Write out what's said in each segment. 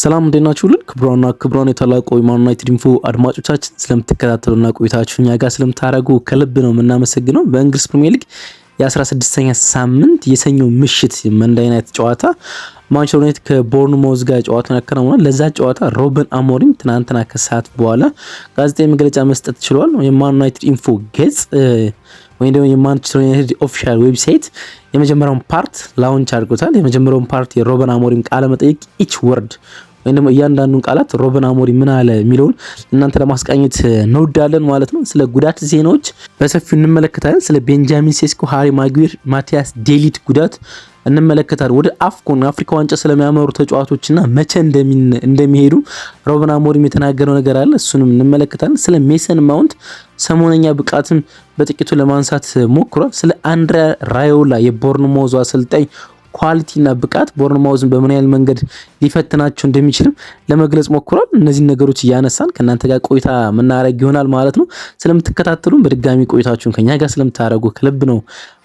ሰላም እንዴት ናችሁልን? ክቡራንና ክቡራን የታላቁ የማን ዩናይትድ ኢንፎ አድማጮቻችን ስለምትከታተሉና ቆይታችሁ እኛ ጋር ስለምታደርጉ ከልብ ነው የምናመሰግነው። በእንግሊዝ ፕሪሚየር ሊግ የ16ኛ ሳምንት የሰኞ ምሽት Monday night ጨዋታ ማንቸስተር ዩናይትድ ከቦርንማውዝ ጋር ጨዋታውን ያከናውናል። ለዛ ጨዋታ ሮበን አሞሪም ትናንትና ከሰዓት በኋላ ጋዜጣዊ መግለጫ መስጠት ችሏል። የማን ዩናይትድ ኢንፎ ገጽ ወይም ደግሞ የማንቸስተር ዩናይትድ official website የመጀመሪያውን part launch አድርጎታል። የመጀመሪያውን part የሮበን አሞሪም ቃለ መጠይቅ each word ወይም ደግሞ እያንዳንዱን ቃላት ሮበን አሞሪም ምን አለ የሚለውን እናንተ ለማስቃኘት እንወዳለን ማለት ነው። ስለ ጉዳት ዜናዎች በሰፊው እንመለከታለን። ስለ ቤንጃሚን ሴስኮ፣ ሃሪ ማጉዌር፣ ማቲያስ ዴሊት ጉዳት እንመለከታለን። ወደ አፍኮን አፍሪካ ዋንጫ ስለሚያመሩ ተጫዋቾችና መቼ እንደሚሄዱ ሮበን አሞሪም የተናገረው ነገር አለ። እሱንም እንመለከታለን። ስለ ሜሰን ማውንት ሰሞነኛ ብቃትም በጥቂቱ ለማንሳት ሞክሯል። ስለ አንድሪያ ራዮላ የቦርንማውዙ አሰልጣኝ quality ና ብቃት ቦርንማውዝን በምን ያህል መንገድ ሊፈትናቸው እንደሚችልም ለመግለጽ ሞክሯል። እነዚህን ነገሮች እያነሳን ከእናንተ ጋር ቆይታ የምናደርግ ይሆናል ማለት ነው። ስለምትከታተሉን በድጋሚ ቆይታችሁን ከኛ ጋር ስለምታደርጉ ከልብ ነው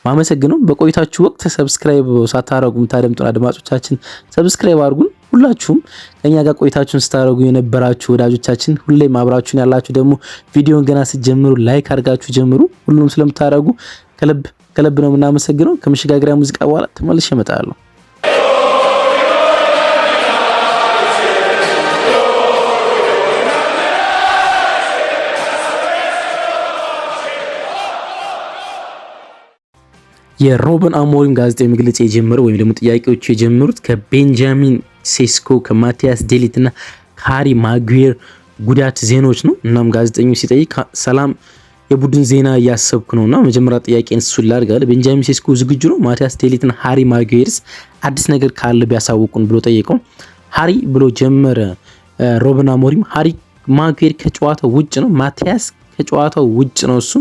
ማመሰግነው። በቆይታችሁ ወቅት subscribe ሳታደርጉ የምታደምጡን አድማጮቻችን subscribe አድርጉን። ሁላችሁም ከኛ ጋር ቆይታችሁን ስታደርጉ የነበራችሁ ወዳጆቻችን፣ ሁሌም አብራችሁን ያላችሁ ደግሞ ቪዲዮን ገና ስትጀምሩ like አድርጋችሁ ጀምሩ። ሁሉንም ስለምታደርጉ ከልብ ከልብ ነው የምናመሰግነው። ከመሸጋገሪያ ሙዚቃ በኋላ ተመልሼ እመጣለሁ። የሮበን አሞሪም ጋዜጣዊ መግለጫ የጀመረው ወይም ደግሞ ጥያቄዎቹ የጀመሩት ከቤንጃሚን ሴስኮ፣ ከማቲያስ ዴሊት እና ከሃሪ ማጉዌር ጉዳት ዜናዎች ነው። እናም ጋዜጠኞች ሲጠይቅ ሰላም የቡድን ዜና እያሰብኩ ነውና መጀመሪያ ጥያቄን እሱን ላድርግ አለ። ቤንጃሚን ሴስኮ ዝግጁ ነው? ማቲያስ ዴሊትና ሃሪ ማጉዌርስ አዲስ ነገር ካለ ቢያሳውቁን ብሎ ጠየቀው። ሃሪ ብሎ ጀመረ ሮበን አሞሪም። ሃሪ ማጉዌር ከጨዋታው ውጭ ነው፣ ማቲያስ ከጨዋታው ውጭ ነው። እሱ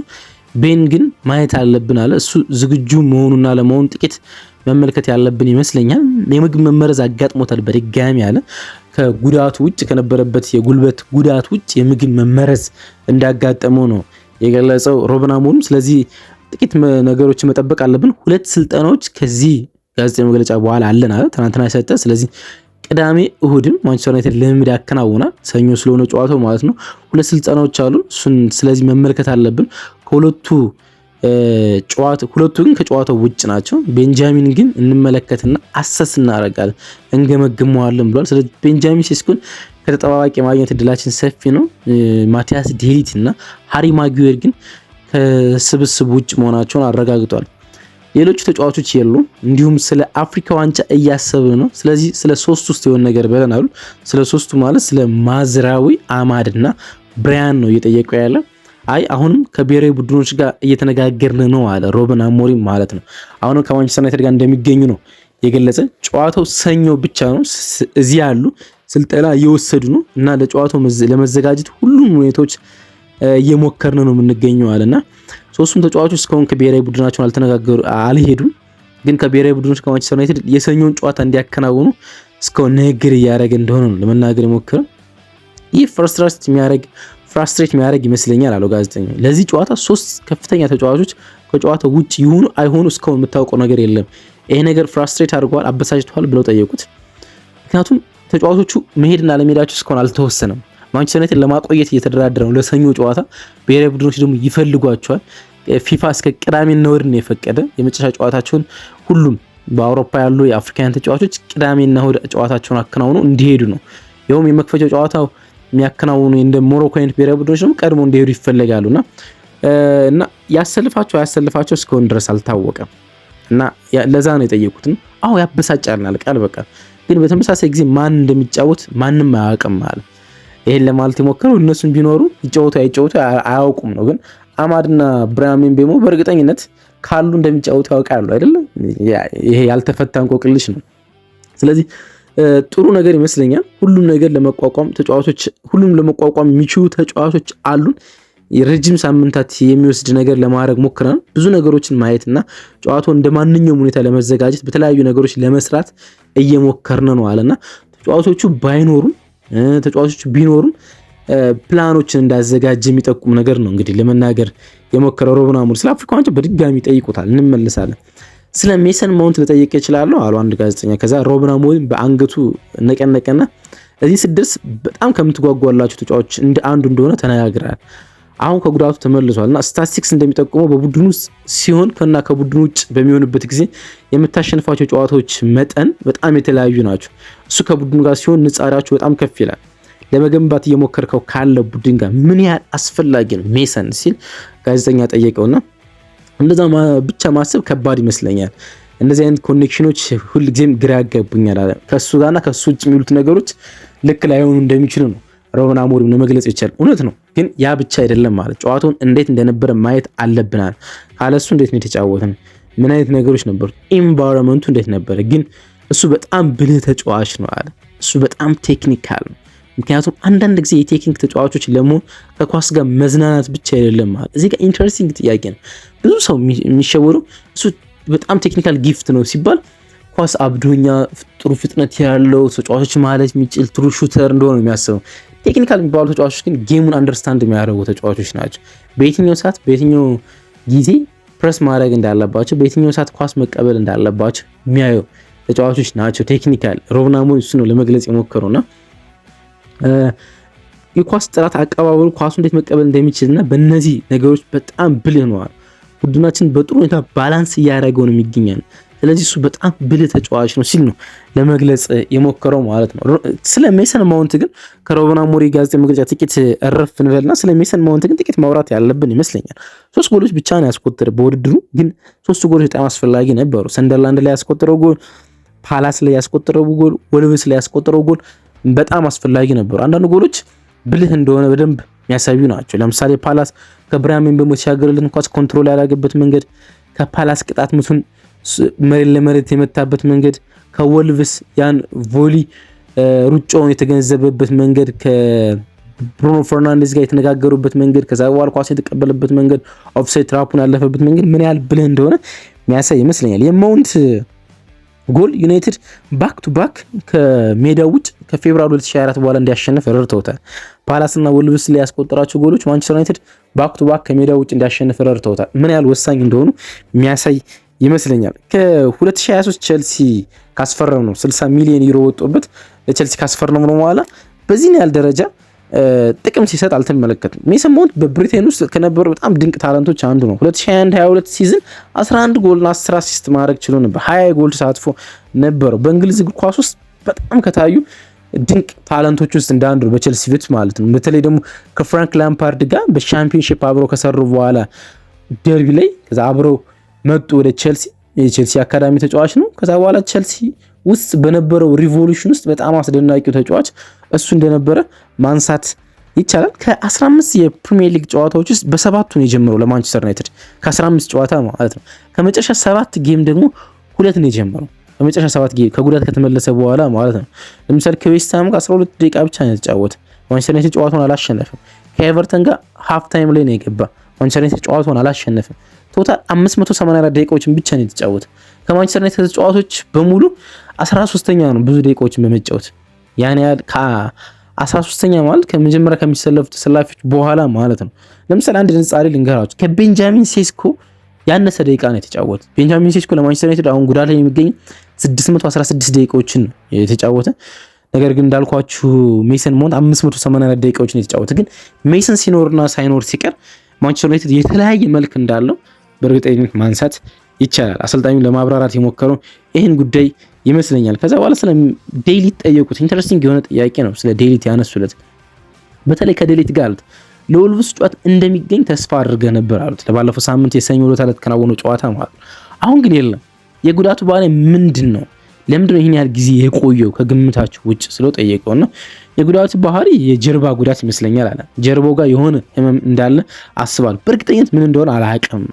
ቤን ግን ማየት አለብን አለ። እሱ ዝግጁ መሆኑና ለመሆኑ ጥቂት መመልከት ያለብን ይመስለኛል። የምግብ መመረዝ አጋጥሞታል በድጋሚ አለ። ከጉዳቱ ውጭ ከነበረበት የጉልበት ጉዳት ውጭ የምግብ መመረዝ እንዳጋጠመው ነው የገለጸው ሮበን አሞሪም። ስለዚህ ጥቂት ነገሮችን መጠበቅ አለብን። ሁለት ስልጠናዎች ከዚህ ጋዜጣዊ መግለጫ በኋላ አለን አለ ትናንትና የሰጠ። ስለዚህ ቅዳሜ እሁድም ማንቸስተር ዩናይትድ ልምምድ ያከናውናል። ሰኞ ስለሆነ ጨዋታው ማለት ነው። ሁለት ስልጠናዎች አሉ። እሱን ስለዚህ መመልከት አለብን። ከሁለቱ ጨዋታ ሁለቱ ግን ከጨዋታው ውጭ ናቸው። ቤንጃሚን ግን እንመለከትና assess እናደርጋለን፣ እንገመግመዋለን ብሏል። ስለዚህ ቤንጃሚን ሴስኮን ከተጠባባቂ ማግኘት እድላችን ሰፊ ነው። ማቲያስ ዴሊት እና ሃሪ ማጉዌር ግን ከስብስብ ውጭ መሆናቸውን አረጋግጧል። ሌሎቹ ተጫዋቾች የሉም። እንዲሁም ስለ አፍሪካ ዋንጫ እያሰብን ነው። ስለዚህ ስለ ሶስቱ ውስጥ የሆነ ነገር በለን አሉ። ስለ ሶስቱ ማለት ስለ ማዝራዊ፣ አማድ እና ብሪያን ነው እየጠየቀ ያለ። አይ አሁንም ከብሔራዊ ቡድኖች ጋር እየተነጋገርን ነው አለ ሮበን አሞሪም ማለት ነው። አሁንም ከማንቸስተር ዩናይትድ ጋር እንደሚገኙ ነው የገለጸ። ጨዋታው ሰኞ ብቻ ነው። እዚህ ያሉ ስልጠና እየወሰዱ ነው እና ለጨዋታው ለመዘጋጀት ሁሉም ሁኔታዎች እየሞከርን ነው የምንገኘው አለና ሶስቱም ተጫዋቾች እስካሁን ከብሔራዊ ቡድናቸውን አልተነጋገሩ አልሄዱም። ግን ከብሔራዊ ቡድኖች ከማንቸስተር ዩናይትድ የሰኞን ጨዋታ እንዲያከናውኑ እስካሁን ንግግር እያደረገ እንደሆነ ነው ለመናገር የሞከረ። ይህ frustrate የሚያደርግ ይመስለኛል አለው ጋዜጠኛው። ለዚህ ጨዋታ ሶስት ከፍተኛ ተጫዋቾች ከጨዋታው ውጭ ይሁኑ አይሆኑ እስካሁን የምታውቀው ነገር የለም። ይሄ ነገር frustrate አድርገዋል፣ አበሳጭተዋል ብለው ጠየቁት። ምክንያቱም ተጫዋቾቹ መሄድና አለመሄዳቸው እስካሁን አልተወሰነም። ማንቸስተር ዩናይትድ ለማቆየት እየተደራደረ ነው ለሰኞ ጨዋታ። ብሔራዊ ቡድኖች ደግሞ ይፈልጓቸዋል። ፊፋ እስከ ቅዳሜና እሁድ ነው የፈቀደ የመጨረሻ ጨዋታቸውን ሁሉም በአውሮፓ ያሉ የአፍሪካውያን ተጫዋቾች ቅዳሜና እሁድ ጨዋታቸውን አከናውነው እንዲሄዱ ነው። ይኸውም የመክፈቻው ጨዋታው የሚያከናውኑ እንደ ሞሮኮ አይነት ብሔራዊ ቡድኖች ደግሞ ቀድሞ እንዲሄዱ ይፈለጋሉና እና ያሰልፋቸው አያሰልፋቸው እስካሁን ድረስ አልታወቀም። እና ለዛ ነው የጠየቁትን። አዎ ያበሳጫልናል ቃል በቃል ግን በተመሳሳይ ጊዜ ማን እንደሚጫወት ማንም አያውቅም አለ። ይሄን ለማለት የሞከረው እነሱም ቢኖሩ ይጫወቱ አይጫወቱ አያውቁም ነው። ግን አማድና ብራያን ምቤሞ በእርግጠኝነት ካሉ እንደሚጫወቱ ያውቃሉ አይደለም። ይሄ ያልተፈታ እንቆቅልሽ ነው። ስለዚህ ጥሩ ነገር ይመስለኛል። ሁሉም ነገር ለመቋቋም ተጫዋቾች ሁሉም ለመቋቋም የሚችሉ ተጫዋቾች አሉን። ረጅም ሳምንታት የሚወስድ ነገር ለማድረግ ሞክረናል። ብዙ ነገሮችን ማየትና ጨዋታው እንደ ማንኛውም ሁኔታ ለመዘጋጀት በተለያዩ ነገሮች ለመስራት እየሞከርን ነው አለና ተጫዋቾቹ ባይኖሩም ተጫዋቾቹ ቢኖሩም ፕላኖችን እንዳዘጋጀ የሚጠቁም ነገር ነው እንግዲህ ለመናገር የሞከረው ሮበን አሞሪም። ስለ አፍሪካ ዋንጫ በድጋሚ ጠይቆታል፣ እንመልሳለን። ስለ ሜሰን ማውንት ልጠይቅ እችላለሁ አሉ አንድ ጋዜጠኛ። ከዛ ሮበን አሞሪም በአንገቱ ነቀነቀና እዚህ ስደርስ በጣም ከምትጓጓላቸው ተጫዋቾች እንደ አንዱ እንደሆነ ተነጋግረናል። አሁን ከጉዳቱ ተመልሷል እና ስታቲስቲክስ እንደሚጠቁመው በቡድን ውስጥ ሲሆን ከና ከቡድን ውጭ በሚሆንበት ጊዜ የምታሸንፋቸው ጨዋታዎች መጠን በጣም የተለያዩ ናቸው። እሱ ከቡድኑ ጋር ሲሆን ንጻሪያቸው በጣም ከፍ ይላል። ለመገንባት እየሞከርከው ካለ ቡድን ጋር ምን ያህል አስፈላጊ ነው ሜሰን ሲል ጋዜጠኛ ጠየቀውና እንደዛ ብቻ ማሰብ ከባድ ይመስለኛል። እንደዚህ አይነት connection ኖች ሁልጊዜም ግራ ያጋቡኛል አለ። ከሱ ጋርና ከሱ ውጭ የሚሉት ነገሮች ልክ ላይሆኑ እንደሚችሉ ነው ሩበን አሞሪም ለመግለጽ ይቻላል። እውነት ነው፣ ግን ያ ብቻ አይደለም ማለት ጨዋታውን እንዴት እንደነበረ ማየት አለብናል። ካለሱ እንዴት ነው የተጫወትን? ምን አይነት ነገሮች ነበሩ? environment ኡ እንዴት ነበረ? ግን እሱ በጣም ብልህ ተጫዋች ነው አለ። እሱ በጣም technical ነው። ምክንያቱም አንዳንድ ጊዜ የቴክኒክ ተጫዋቾች ለመሆን ከኳስ ጋር መዝናናት ብቻ አይደለም ማለት። እዚህ ጋር interesting ጥያቄ ነው። ብዙ ሰው የሚሸወሩ እሱ በጣም technical gift ነው ሲባል ኳስ አብዶኛ ጥሩ ፍጥነት ያለው ተጫዋቾች ማለት የሚችል ጥሩ shooter እንደሆነ የሚያስበው። Technical የሚባሉ ተጫዋቾች ግን game ኡን understand የሚያደርጉ ተጫዋቾች ናቸው። በየትኛው ሰዓት በየትኛው ጊዜ ፕረስ ማድረግ እንዳለባቸው፣ በየትኛው ሰዓት ኳስ መቀበል እንዳለባቸው የሚያዩ ተጫዋቾች ናቸው። Technical ሩበን አሞሪም እሱ ነው ለመግለጽ የሞከረውና የኳስ ጥራት አቀባበሉ ኳሱ እንዴት መቀበል እንደሚችልና በእነዚህ ነገሮች በጣም ብልህ ነዋል። ቡድናችን በጥሩ ሁኔታ balance እያደረገው ነው የሚገኛል። ስለዚህ እሱ በጣም ብልህ ተጫዋች ነው ሲል ነው ለመግለጽ የሞከረው ማለት ነው። ስለ ሜሰን ማውንት ግን ከሩበን አሞሪም ጋዜጣዊ መግለጫ ጥቂት እረፍ እንበልና ስለ ሜሰን ማውንት ግን ጥቂት ማውራት ያለብን ይመስለኛል። 3 ጎሎች ብቻ ነው ያስቆጠረ በውድድሩ፣ ግን 3 ጎሎች በጣም አስፈላጊ ነበሩ። ሰንደርላንድ ላይ ያስቆጠረው ጎል፣ ፓላስ ላይ ያስቆጠረው ጎል፣ ወልቭስ ላይ ያስቆጠረው ጎል በጣም አስፈላጊ ነበሩ። አንዳንድ ጎሎች ብልህ እንደሆነ በደንብ የሚያሳዩ ናቸው። ለምሳሌ ፓላስ ከብራያን ምቤሞ የተሻገረልን ኳስ control ያደረገበት መንገድ፣ ከፓላስ ቅጣት ምቱን መሬት ለመሬት የመታበት መንገድ፣ ከወልቭስ ያን volley ሩጫውን የተገነዘበበት መንገድ፣ ከብሩኖ ፈርናንዴዝ ጋር የተነጋገሩበት መንገድ፣ ከዛ በኋላ ኳስ የተቀበለበት መንገድ፣ offside trap ኡን ያለፈበት መንገድ ምን ያህል ብልህ እንደሆነ የሚያሳይ ይመስለኛል። የማውንት ጎል ዩናይትድ back to back ከሜዳው ውጭ ከ February 2024 በኋላ እንዲያሸንፍ ረድተውታል። ፓላስና ወልቭስ ላይ ያስቆጠራቸው ጎሎች ማንቸስተር ዩናይትድ back to back ከሜዳው ውጭ እንዲያሸንፍ ረድተውታል። ምን ያህል ወሳኝ እንደሆኑ የሚያሳይ ይመስለኛል። ከ2023 ቸልሲ ካስፈረም ነው 60 ሚሊዮን ዩሮ ወጥቶበት ለቸልሲ ካስፈረም ነው በኋላ በዚህ ያህል ደረጃ ጥቅም ሲሰጥ አልተመለከትም። ሜሰን ማውንት በብሪቴን ውስጥ ከነበሩ በጣም ድንቅ talent ኦች አንዱ ነው። 2021-22 season 11 ጎልና 10 assist ማድረግ ችሎ ነበር። 20 የጎል ተሳትፎ ነበረው። በእንግሊዝ እግር ኳስ ውስጥ በጣም ከታዩ ድንቅ talent ኦች ውስጥ እንደ አንዱ ነው፣ በቸልሲ ቤት ማለት ነው። በተለይ ደግሞ ከፍራንክ ላምፓርድ ጋር በሻምፒዮንሺፕ አብረው ከሰሩ በኋላ ደርቢ ላይ ከዛ አብረው መጡ ወደ ቸልሲ። የቸልሲ አካዳሚ ተጫዋች ነው። ከዛ በኋላ ቸልሲ ውስጥ በነበረው revolution ውስጥ በጣም አስደናቂው ተጫዋች እሱ እንደነበረ ማንሳት ይቻላል። ከ15 የፕሪሚየር ሊግ ጨዋታዎች ውስጥ በሰባቱ ነው የጀመረው ለማንቸስተር ዩናይትድ ከ15 ጨዋታ ማለት ነው። ከመጨረሻ 7 game ደግሞ 2 ነው የጀመረው። ከመጨረሻ 7 game ከጉዳት ከተመለሰ በኋላ ማለት ነው። ለምሳሌ ከዌስትሃም ጋር 12 ደቂቃ ብቻ ነው የተጫወተ። ማንቸስተር ዩናይትድ ጨዋታውን አላሸነፈም። ከኤቨርተን ጋር half time ላይ ነው የገባ። ማንቸስተር ዩናይትድ ጨዋታውን አላሸነፈም። Total 584 ደቂቃዎችን ብቻ ነው የተጫወተ። ከማንቸስተር ዩናይትድ ተጫዋቾች በሙሉ 13ኛ ነው ብዙ ደቂቃዎችን በመጫወት። ያን ያህል ከ13ኛ ማለት ከመጀመሪያ ከሚሰለፉ ተሰላፊዎች በኋላ ማለት ነው። ለምሳሌ አንድ ንጻሬ ልንገራችሁ። ከቤንጃሚን ሴስኮ ያነሰ ደቂቃ ነው የተጫወተ። ቤንጃሚን ሴስኮ ለማንቸስተር ዩናይትድ አሁን ጉዳት ላይ የሚገኝ 616 ደቂቃዎችን ነው የተጫወተ። ነገር ግን እንዳልኳችሁ ሜሰን ማውንት 584 ደቂቃዎችን የተጫወተ። ግን ሜሰን ሲኖርና ሳይኖር ሲቀር ማንቸስተር ዩናይትድ የተለያየ መልክ እንዳለው በእርግጠኝነት ማንሳት ይቻላል። አሰልጣኙ ለማብራራት የሞከረው ይህን ጉዳይ ይመስለኛል። ከዛ በኋላ ስለ ዴሊት ጠየቁት። Interesting የሆነ ጥያቄ ነው ስለ ዴሊት ያነሱለት። በተለይ ከዴሊት ጋር አሉት ለወልቭስ ጨዋታ እንደሚገኝ ተስፋ አድርገህ ነበር አሉት። ለባለፈው ሳምንት የሰኞ ዕለት ለተከናወነው ጨዋታ ማለት ነው። አሁን ግን የለም። የጉዳቱ ባህሪ ምንድን ነው? ለምንድን ነው ይህን ያህል ጊዜ የቆየው ከግምታችሁ ውጭ ስለው ጠየቀውና የጉዳቱ ባህሪ የጀርባ ጉዳት ይመስለኛል አለ። ጀርባው ጋር የሆነ ህመም እንዳለ አስባለሁ። በእርግጠኝነት ምን እንደሆነ አላውቅም።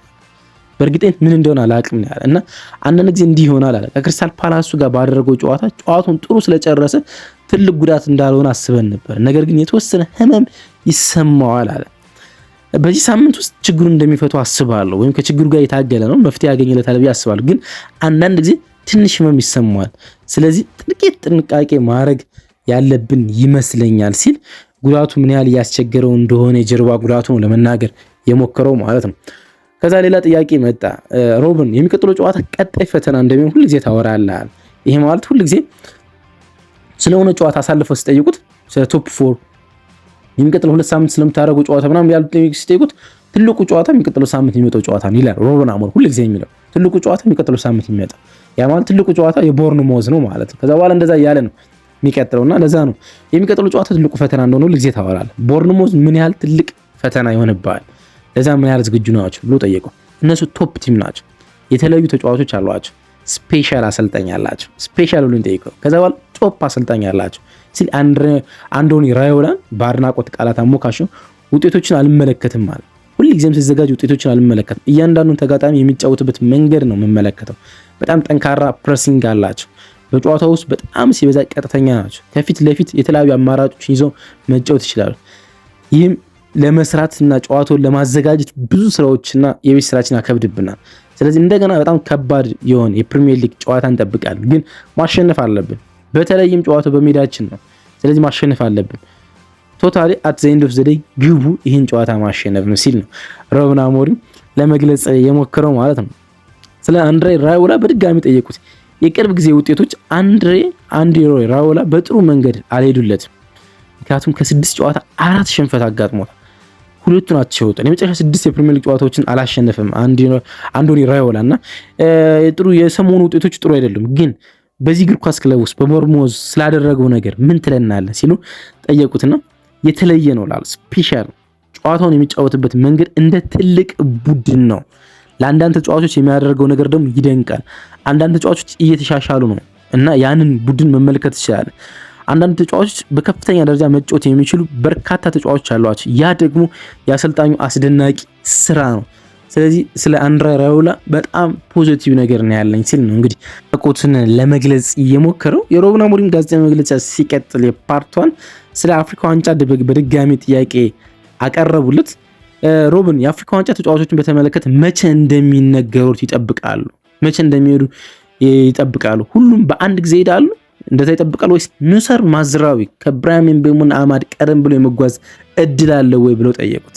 በእርግጠኝነት ምን እንደሆነ አላውቅም ነው ያለ። እና አንዳንድ ጊዜ እንዲህ ይሆናል አለ። ከክሪስታል ፓላሱ ጋር ባደረገው ጨዋታ ጨዋታውን ጥሩ ስለጨረሰ ትልቅ ጉዳት እንዳልሆነ አስበን ነበር። ነገር ግን የተወሰነ ህመም ይሰማዋል አለ። በዚህ ሳምንት ውስጥ ችግሩን እንደሚፈቱ አስባለሁ፣ ወይም ከችግሩ ጋር የታገለ ነው መፍትሄ ያገኝለታል ብዬ አስባለሁ። ግን አንዳንድ ጊዜ ትንሽ ህመም ይሰማዋል። ስለዚህ ጥቂት ጥንቃቄ ማድረግ ያለብን ይመስለኛል ሲል ጉዳቱ ምን ያህል እያስቸገረው እንደሆነ የጀርባ ጉዳቱ ነው ለመናገር የሞከረው ማለት ነው። ከዛ ሌላ ጥያቄ መጣ። ሮብን የሚቀጥለው ጨዋታ ቀጣይ ፈተና እንደሚሆን ሁልጊዜ ታወራለህ። ይሄ ማለት ሁልጊዜ ስለሆነ ጨዋታ አሳልፈው ሲጠይቁት፣ ስለ top four፣ የሚቀጥለው 2 ሳምንት ስለምታደርገው ጨዋታ ምናምን ያሉት ሲጠይቁት፣ ትልቁ ጨዋታ የሚቀጥለው ሳምንት የሚመጣው ጨዋታ ነው ይላል ሩበን አሞሪም። ሁል ጊዜ የሚለው ትልቁ ጨዋታ የሚቀጥለው ሳምንት የሚመጣ፣ ያ ማለት ትልቁ ጨዋታ የቦርንሞዝ ነው ማለት ነው። ከዛ በኋላ እንደዛ እያለ ነው የሚቀጥለውና ለዛ ነው የሚቀጥለው ጨዋታ ትልቁ ፈተና እንደሆነ ሁል ጊዜ ታወራለህ። ቦርንሞዝ ምን ያህል ትልቅ ፈተና ይሆንብሃል፣ ለዛ ምን ያህል ዝግጁ ናቸው ብሎ ጠየቀው። እነሱ top team ናቸው፣ የተለዩ ተጫዋቾች አሏቸው፣ special አሰልጣኝ አላቸው። Special ብሎ ጠይቀው ከዛ በኋላ top አሰልጣኝ አላቸው ሲል አንዶኒ ራዮላን በአድናቆት ቃላት አሞካሸው። ውጤቶችን አልመለከትም አለ። ሁልጊዜም ሲዘጋጅ ውጤቶችን አልመለከትም። እያንዳንዱን ተጋጣሚ የሚጫወትበት መንገድ ነው የምመለከተው። በጣም ጠንካራ pressing አላቸው። በጨዋታው ውስጥ በጣም ሲበዛ ቀጥተኛ ናቸው። ከፊት ለፊት የተለያዩ አማራጮችን ይዘው መጫወት ይችላሉ። ይህም ለመስራት እና ጨዋታውን ለማዘጋጀት ብዙ ስራዎችና የቤት ስራችን ያከብድብናል። ስለዚህ እንደገና በጣም ከባድ የሆነ የፕሪሚየር ሊግ ጨዋታ እንጠብቃለን፣ ግን ማሸነፍ አለብን። በተለይም ጨዋታው በሜዳችን ነው። ስለዚህ ማሸነፍ አለብን። Totally, at the end of the day ግቡ ይህን ጨዋታ ማሸነፍ ነው ሲል ነው ሩበን አሞሪም ለመግለጽ የሞከረው ማለት ነው። ስለ አንድሬ ራዮላ በድጋሚ ጠየቁት። የቅርብ ጊዜ ውጤቶች አንድሬ ራዮላ በጥሩ መንገድ አልሄዱለትም። ምክንያቱም ከስድስት ጨዋታ አራት ሽንፈት አጋጥሞታል። ሁለቱን አቻ ወጥቷል። የመጨረሻ ስድስት የፕሪሚየር ሊግ ጨዋታዎችን አላሸነፈም አንዶኒ ራዮላ እና ጥሩ የሰሞኑ ውጤቶች ጥሩ አይደሉም። ግን በዚህ እግር ኳስ ክለብ ውስጥ በቦርንሞዝ ስላደረገው ነገር ምን ትለናለህ ሲሉ ጠየቁትና የተለየ ነው ላል special ጨዋታውን የሚጫወትበት መንገድ እንደ ትልቅ ቡድን ነው። ለአንዳንድ ተጫዋቾች የሚያደርገው ነገር ደግሞ ይደንቃል። አንዳንድ ተጫዋቾች እየተሻሻሉ ነው እና ያንን ቡድን መመልከት ይችላል። አንዳንድ ተጫዋቾች በከፍተኛ ደረጃ መጫወት የሚችሉ በርካታ ተጫዋቾች አሏቸው። ያ ደግሞ የአሰልጣኙ አስደናቂ ስራ ነው። ስለዚህ ስለ አንድሬ ራዮላ በጣም positive ነገር ነው ያለኝ ሲል ነው እንግዲህ አድናቆቱን ለመግለጽ እየሞከረው። የሩበን አሞሪም ጋዜጣዊ መግለጫ ሲቀጥል የ part one ስለ አፍሪካ ዋንጫ በድጋሚ ጥያቄ አቀረቡለት። ሮብን የአፍሪካ ዋንጫ ተጫዋቾችን በተመለከተ መቼ እንደሚነገሩት ይጠብቃሉ? መቼ እንደሚሄዱ ይጠብቃሉ? ሁሉም በአንድ ጊዜ ይሄዳሉ? እንደዛ ይጠብቃሉ ወይስ ኑሰር ማዝራዊ ከብራያን ምቤሞና አማድ ቀደም ብሎ የመጓዝ እድል አለ ወይ ብለው ጠየቁት።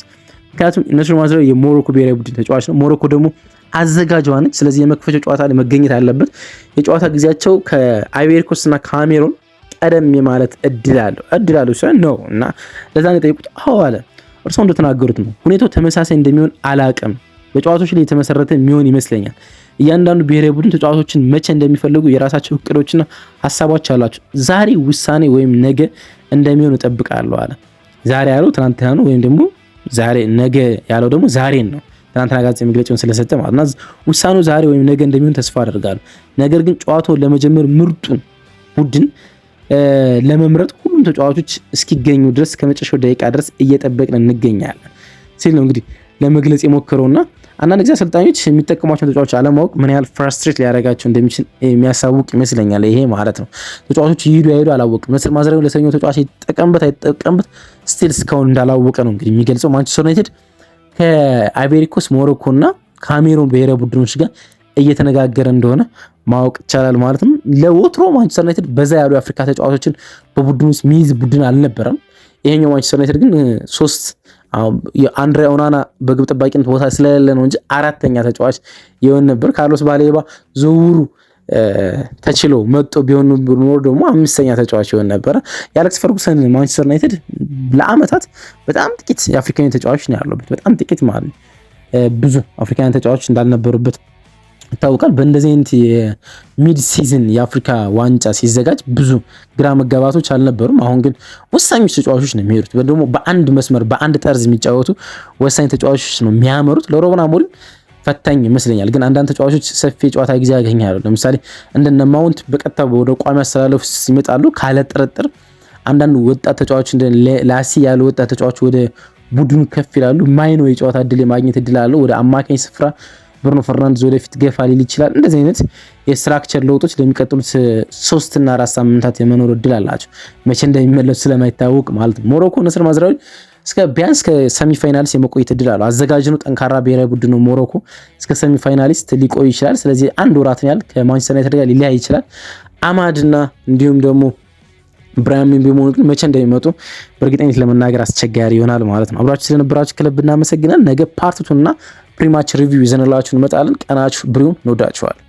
ምክንያቱም ኑሰር ማዝራዊ የሞሮኮ ብሔራዊ ቡድን ተጫዋች ነው። ሞሮኮ ደግሞ አዘጋጇ ነች። ስለዚህ የመክፈቻው ጨዋታ ላይ መገኘት አለበት። የጨዋታ ጊዜያቸው ከአይቬሪኮስት እና ካሜሮን ቀደም የማለት እድል አለው ሲሆን ነው እና ለዛ ነው የጠየቁት። አዎ አለ። እርስዎ እንደተናገሩት ነው። ሁኔታው ተመሳሳይ እንደሚሆን አላቅም። በጨዋታዎች ላይ የተመሰረተ የሚሆን ይመስለኛል። እያንዳንዱ ብሔራዊ ቡድን ተጫዋቾችን መቼ እንደሚፈልጉ የራሳቸው እቅዶችና ሀሳቦች አሏቸው። ዛሬ ውሳኔ ወይም ነገ እንደሚሆን እጠብቃለሁ አለ። ዛሬ ያለው ትናንትና ነው፣ ወይም ደግሞ ዛሬ ነገ ያለው ደግሞ ዛሬን ነው። ትናንትና ጋዜጣዊ መግለጫውን ስለሰጠ ማለት ነው። ውሳኔው ዛሬ ወይም ነገ እንደሚሆን ተስፋ አደርጋለሁ። ነገር ግን ጨዋታውን ለመጀመር ምርጡን ቡድን ለመምረጥ ሁሉም ተጫዋቾች እስኪገኙ ድረስ ከመጨረሻው ደቂቃ ድረስ እየጠበቅን እንገኛለን ሲል ነው እንግዲህ ለመግለጽ የሞከረውና አንዳንድ ጊዜ አሰልጣኞች የሚጠቀሟቸውን ተጫዋቾች አለማወቅ ምን ያህል frustrate ሊያደርጋቸው እንደሚችል የሚያሳውቅ ይመስለኛል። ይሄ ማለት ነው። ተጫዋቾች ይሂዱ አይሂዱ አላወቅም። ኑሰር ማዝራዊ ለሰኞ ተጫዋች ይጠቀምበት አይጠቀምበት still እስካሁን እንዳላወቀ ነው እንግዲህ የሚገልጸው። ማንቸስተር ዩናይትድ ከአይቬሪኮስ፣ ሞሮኮ እና ካሜሩን ብሔራዊ ቡድኖች ጋር እየተነጋገረ እንደሆነ ማወቅ ይቻላል ማለት ነው። ለወትሮ ማንቸስተር ዩናይትድ በዛ ያሉ የአፍሪካ ተጫዋቾችን በቡድን ውስጥ የሚይዝ ቡድን አልነበረም። ይሄኛው ማንቸስተር ዩናይትድ ግን ሶስት፣ የአንድሬ ኦናና በግብ ጠባቂነት ቦታ ስለሌለ ነው እንጂ አራተኛ ተጫዋች ይሆን ነበር። ካርሎስ ባሌባ ዝውውሩ ተችሎ መጥቶ ቢሆን ኖሮ ደግሞ አምስተኛ ተጫዋች ይሆን ነበረ። የአሌክስ ፈርጉሰን ማንቸስተር ዩናይትድ ለአመታት በጣም ጥቂት የአፍሪካዊ ተጫዋቾች ነው ያሉበት፣ በጣም ጥቂት ማለት ነው። ብዙ አፍሪካውያን ተጫዋቾች እንዳልነበሩበት ይታወቃል። በእንደዚህ አይነት የ mid season የአፍሪካ ዋንጫ ሲዘጋጅ ብዙ ግራ መጋባቶች አልነበሩም። አሁን ግን ወሳኞች ተጫዋቾች ነው የሚሄዱት። ደግሞ በአንድ መስመር በአንድ ጠርዝ የሚጫወቱ ወሳኝ ተጫዋቾች ነው የሚያመሩት። ለሩበን አሞሪም ፈታኝ ይመስለኛል። ግን አንዳንድ ተጫዋቾች ሰፊ የጨዋታ ጊዜ ያገኛሉ። ለምሳሌ እንደነ ማውንት በቀጥታ ወደ ቋሚ አሰላለፍ ይመጣሉ ካለ ጥርጥር። አንዳንድ ወጣት ተጫዋቾች እንደ ላሲ ያሉ ወጣት ተጫዋቾች ወደ ቡድኑ ከፍ ይላሉ። ማይኖ የጨዋታ እድል የማግኘት እድል አለው። ወደ አማካኝ ስፍራ ብሩኖ ፈርናንዴዝ ወደፊት ገፋ ሊል ይችላል። እንደዚህ አይነት የ structure ለውጦች ለሚቀጥሉት 3 እና 4 ሳምንታት የመኖር እድል አላቸው። መቼ እንደሚመለሱ ስለማይታወቅ ማለት ነው። ሞሮኮ ኑሰር ማዝራዊ እስከ ቢያንስ ከ semi finalist የመቆየት እድል አለው። አዘጋጅ ነው፣ ጠንካራ ብሔራዊ ቡድን ነው ሞሮኮ። እስከ semi finalist ሊቆይ ይችላል። ስለዚህ አንድ ወራትን ያህል ከማንቸስተር ዩናይትድ ጋር ሊለያይ ይችላል። አማድና እንዲሁም ደግሞ ብራያን ምቤሞ ግን መቼ እንደሚመጡ በእርግጠኝነት ለመናገር አስቸጋሪ ይሆናል ማለት ነው። አብራችሁ ስለነበራችሁ ከልብ እናመሰግናል። ነገ part two እና pre-match review ይዘንላችሁ እንመጣለን። ቀናችሁ ብሩህ ይሁን። እንወዳችኋለን።